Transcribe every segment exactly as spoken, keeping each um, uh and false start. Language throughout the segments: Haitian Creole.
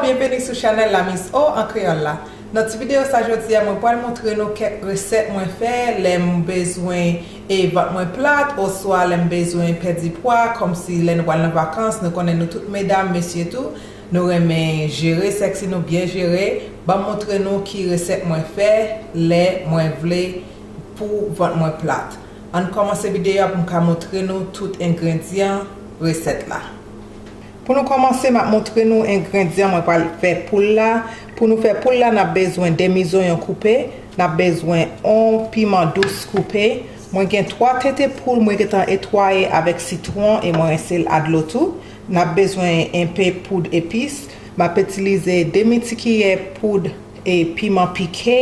Byenveni sou chanèl la Miss O an kreyòl la. Nan ti videyo sa jodi a, mwen pral montre nou kèk resèt mwen fè lè m bezwen e vant mwen plat, oswa lè m bezwen pèdi pwa, kòmsi lè nou pral nan vakans, nou konnen nou tout medam, mesye tou, nou renmen jere sèks nou byen jere. Ban m montre nou ki resèt mwen fè lè mwen vle pou vant mwen plat. Ann kòmanse videyo a pou m ka montre nou tout engredyan resèt la. Pou nou kòmanse, m ap montre nou engredyan mwen pral fè poul la. Pou nou fè poul la, n ap bezwen demi zonyon koupe, n ap bezwen on piman dous koupe. Mwen gen twa tete poul mwen gentan etwaye avèk sitwon e mwen rense l a dlo tou. N ap bezwen enpe poud epis. M ap itilize demi ti kiyè poud e piman pike,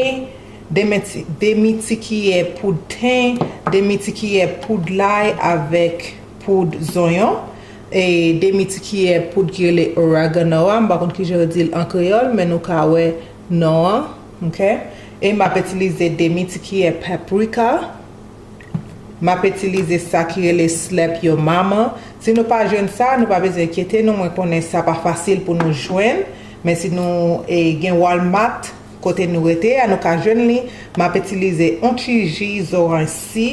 demi ti, demi ti kiyè poud ten, demi ti kiyè poud lay avèk poud zonyon, e demi ti kiyè poud ki rele oregano a, m pa konn kijan yo di l an kreyòl, men nou ka wè non an, ok? E m ap itilize demi ti kiyè paprika. M ap itilize sa ki rele Slap Your Mama. Si nou pa jwenn sa, nou pa bezwen enkyete nou. Mwen konnen sa pa fasil pou nou jwenn. Men si nou e, gen Walmart kote nou rete a, nou ka jwenn li. M ap itilize on ti ji zoranj si.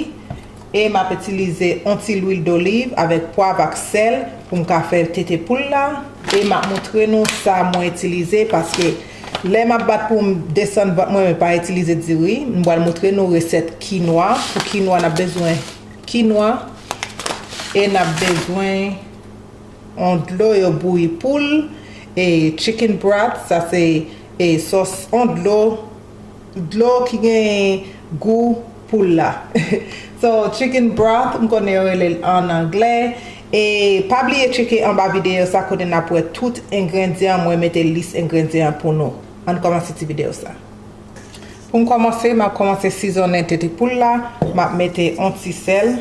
E m ap itilize on ti lwil doliv avèk pwav ak sèl pou m ka fè tete poul la. E m ap montre nou sa mwen itilize paske lè m ap bat pou m desann vant mwen, mwen pa itilize diri. M pral montre nou resèt kinwa. Pou kinwa, n ap bezwen kinwa. E n ap bezwen on dlo yo bouyi poul. E chicken broth, sa se e sòs, on dlo, dlo ki gen gou poul la. So, chicken broth, m konnen yo rele l an anglè. E pa bliye tcheke anba videyo sa kote n ap wè tout engredyan, mwen mete lis engredyan pou nou. Ann kòmanse ti videyo sa. Pou m kòmanse, m ap kòmanse sizonnen tete poul la. M ap mete on ti sèl.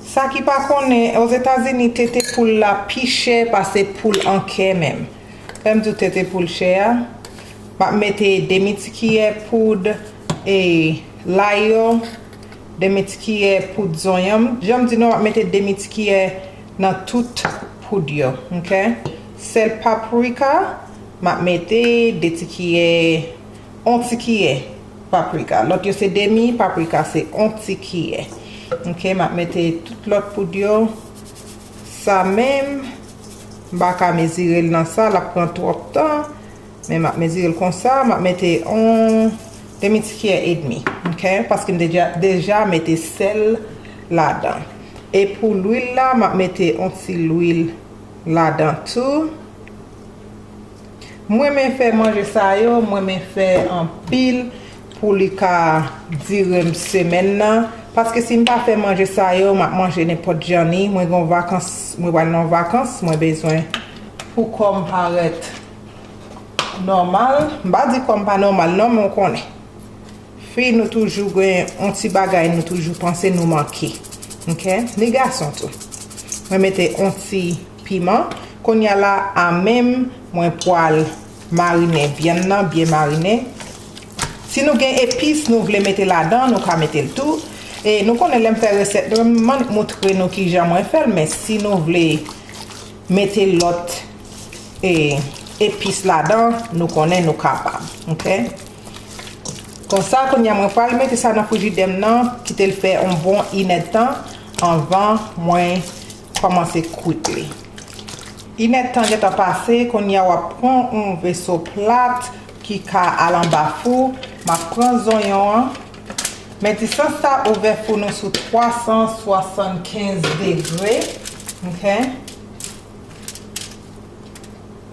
Sa ki pa konnen, Ozetazini, tete poul la pi chè pase poul an kè menm. Lè m di w tete poul chè a, m ap mete demi ti kiyè poud e lay yo, demi ti kiyè poud zonyon. Jan m di nou, m ap mete demi ti kiyè nan tout poud yo, ok? Sèl paprika, m ap mete de ti kiyè, on ti kiyè paprika. Lòt yo se demi, paprika se on ti kiyè. Ok, m ap mete tout lòt poud yo. Sa menm, m pa ka mezire l nan sa, l ap pran twòp tan. Men m ap mezire l konsa, m ap mete on demi ti kiyè edmi, ok? Paske m deja, deja mete sèl ladan. E pou lwil la, m ap mete on ti lwil ladan tou. Mwen renmen fè manje sa yo, mwen renmen fè anpil pou li ka dire m semèn nan. Paske si m pa fè manje sa yo, m ap manje nenpòt jan ni. Mwen gen vakans, mwen pral nan vakans, mwen bezwen pou kò m parèt nòmal. M pa di kò m pa nòmal non, men w konnen. Fi, nou toujou gen on ti bagay nou toujou panse nou manke. Ok? Ni gason tou. Mwen mete on ti piman. Kounye a la, a menm, mwen pral marinen vyann nan, byen marinen. Si nou gen epis nou vle mete ladan, nou ka mete l tou. E nou konnen lè m fè resèt, mwen montre nou kijan mwen fè l, men si nou vle mete lòt e, epis ladan, nou konnen nou kapab. Ok? Konsa, kounye a mwen pral mete sa nan frijidè m nan, kite l fè yon bon inèdtan anvan mwen kòmanse kwit li. Inèdtan gentan pase, kounye a w ap pran yon veso plat ki ka al anba fou. M ap pran zonyon an. Men distans sa ouvè fou nou sou twa san swasannkenz degre. Ok?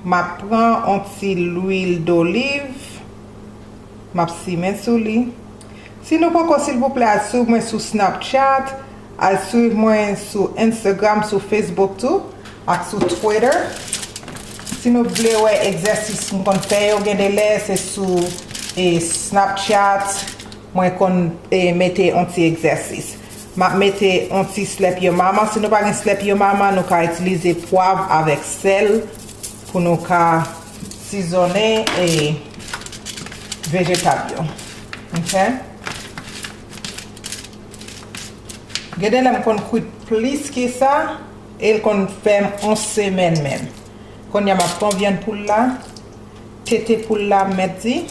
M ap pran on ti lwil doliv. M ap simen sou li. Si nou poko, silvouplè, al swiv mwen sou Snapchat, al swiv mwen sou Instagram, sou Facebook tou, ak sou Twitter. Si nou vle wè egzèsis m konn fè yo, gen de lè se sou e, Snapchat, mwen konn e, mete on ti egzèsis. M ap mete on ti slap your mama. Si nou pa gen slap your mama, nou ka itilize pwav avèk sèl pou nou ka sizonnen e, vejetab yo. Ok? Gen de lè m konn kwit plis ke sa, e l konn fè m on semèn menm. Kounye a m ap pran vyann poul la, Tete poul la mèt di.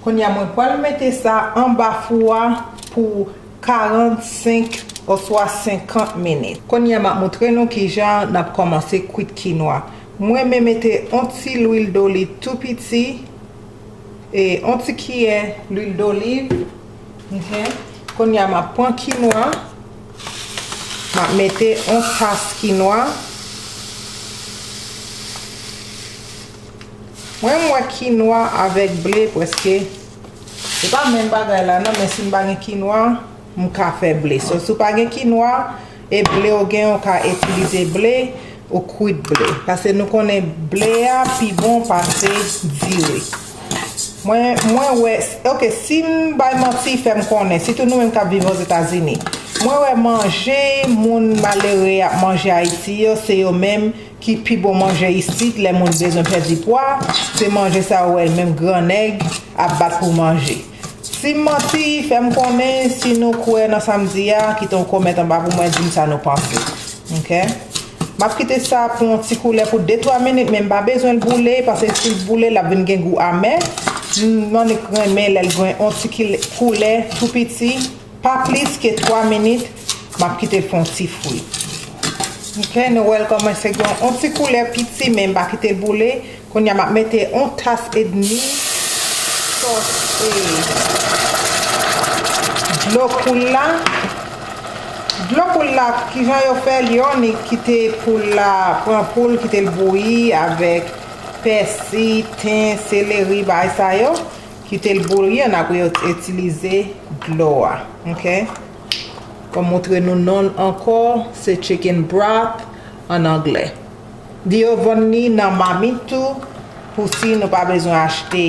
Kounye a mwen pral mete sa anba fou a pou karannsenk oswa senkant minit. Kounye a m ap montre nou kijan n ap kòmanse kwit kinwa. Mwen renmen mete on ti lwil doliv tou piti e on ti kiyè lwil doliv. Ok. Kounye a m ap pran kinwa. M ap mete on tas kinwa. Mwen m wè kinwa avèk ble prèske se pa menm bagay la non, men si m pa gen kinwa, m ka fè ble. So, si w pa gen kinwa, e ble w gen, w ka itilize ble, ou kwit ble. Paske nou konnen ble a pi bon pase diri. Mwen, mwen wè, ok, si m bay manti, fè m konnen, sitou nou menm k ap viv Ozetazini. Mwen wè manje moun malere ap manje Ayiti yo, se yo menm ki pi bon manje isit lè moun bezwen pèdi pwa, se manje sa yo wè menm gran nèg ap bat pou manje. Si m manti, fè m konnen, si nou kwè nan sa m di a, kite yon kòmantè anba pou mwen, di m sa nou panse. Ok? M ap kite sa pou yon ti koulè pou de twa minit, men m pa bezwen l boule, paske si l boule, l ap vin gen gou amè. M annik renmen lè l gen yon ti kile-, koulè tou piti, pa plis ke twa minit, m ap kite l fè yon ti fri. Ok, nou wè l kòmanse gen yon ti koulè piti, men m pa kite l boule. Kounye a, m ap mete yon tas edmi sòs e dlo poul la. Dlo poul la, kijan yo fè l, yo annik kite poul la, pran poul, kite l bouyi avèk pèsi, ten, seleri, bagay sa yo. Kite l bouyi an, apre yo itilize dlo a. Ok? Pou montre nou non l ankò, se chicken broth an anglè. Di yo vann li nan mamit tou, pou si nou pa bezwen achte,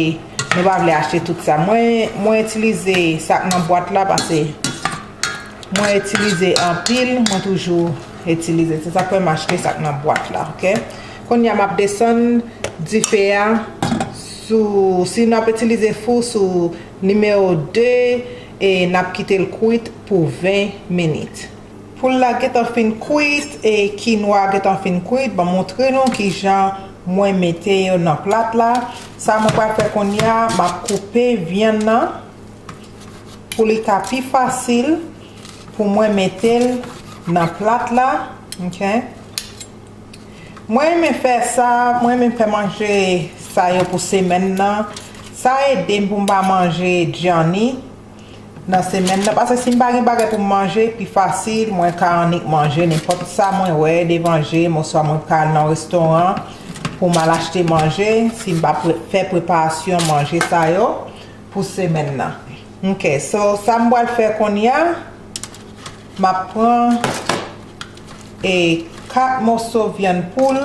nou pa vle achte tout sa. Mwen, mwen itilize sa k nan bwat la, paske mwen itilize anpil, mwen toujou itilize. Se sa k fè m achte sa k nan bwat la, ok? Kounye a, m ap desann dife a sou, si n ap itilize fou, sou nimewo de, e n ap kite l kwit pou ven minit. Poul la gentan fin kwit e kinwa gentan fin kwit. Ban m montre nou kijan mwen mete yo nan plat la. Sa mwen pral fè kounye a, m ap koupe vyann nan pou li ka pi fasil pou mwen mete l nan plat la. Ok. Mwen renmen fè sa, mwen renmen fè manje sa yo pou semèn nan. Sa ede m pou m pa manje djanni nan semèn nan. Paske si m pa gen bagay pou m manje, pi fasil, mwen ka annik manje nenpòt sa mwen wè devan je m, oswa mwen ka al nan restoran pou m al achte manje, si m pa pre-, fè preparasyon manje sa yo pou semèn nan. Ok, so, sa m pral fè kounye a, m ap pran, e, kat moso vyann poul.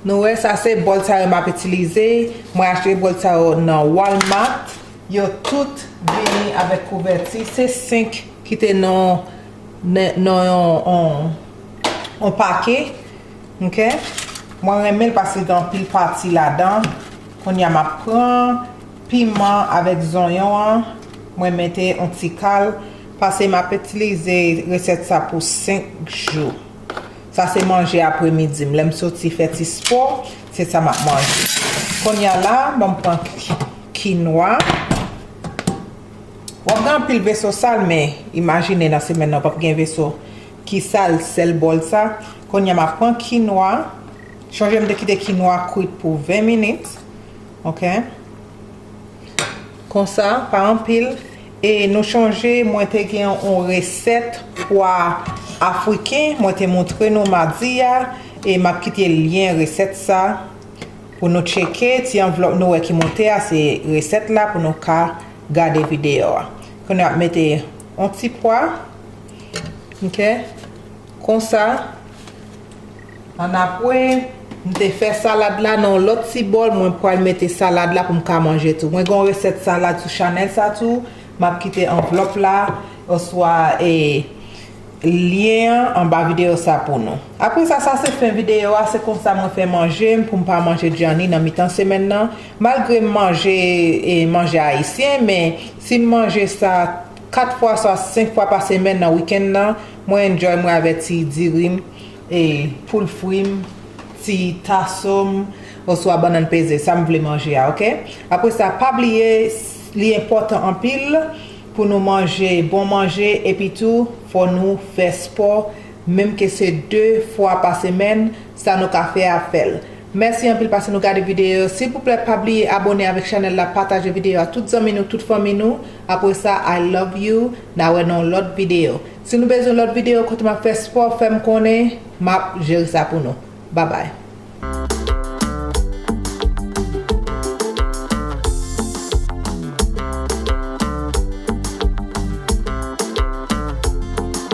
Nou wè, sa se bòl sa yo m ap itilize. Mwen achte bòl sa yo nan Walmart. Yo tout vini avèk kouvèti. Se senk ki te nan, nan, nan yon, yon, yon pake. Ok? Mwen renmen l paske gen anpil pati ladan. Kounye a m ap pran piman avèk zonyon an. Mwen mete yon ti kal. Paske m ap itilize resèt sa pou senk jou. Sa se manje apremidi m. Lè m soti fè ti spò, se sa m ap manje. Kounye a la, ban m pran ki-, kinwa. W ap gen anpil veso sal, men imajine nan semèn nan, w p ap gen veso ki sal, sèl bòl sa. Kounye a, m ap pran kinwa. Chonje m te kite kinwa kwit pou ven minit. Ok? Konsa, pa anpil. E nou chonje, mwen te gen yon resèt pwa afriken, mwen te montre nou madi a, e m ap kite lyen resèt sa pou nou tcheke. Ti anvlòp nou wè ki moute a, se resèt la pou nou ka gade videyo a. Kounye a m ap mete yon ti pwa. Ok? Konsa, annapre, m te fè salad la nan yon lòt ti bòl. Mwen pral mete salad la pou m ka manje tou. Mwen gen yon resèt salad sou chanèl sa tou. M ap kite anvlòp la, oswa, e, lyen an anba videyo sa pou nou. Apre sa, sa se fen videyo a. Se konsa mwen fè manje m pou m pa manje djanni nan mitan semèn nan. Malgre m manje, e, manje ayisyen, men si m manje sa kat fwa, swa senk fwa pa semèn nan wikenn nan, mwen enjoy mwen avèk ti diri m, e, poul fri m, ti taso m, Oswa bannann peze, sa m vle manje a, oke? Apre sa, pa bliye, li enpòtan anpil pou nou manje bon manje, epi tou, fò nou fè spò, menm ke se de fwa pa semèn, sa nou ka fè a, fè l. Mèsi anpil paske nou gade videyo yo. Silvouplè, pa bliye abòne avèk chanèl la, pataje videyo a tout zanmi nou, tout fanmi nou. Apre sa, I love you. N a wè nan yon lòt videyo. Si nou bezwen lòt videyo kote m ap fè spò, fè m konnen, m ap jere sa pou nou. Babay.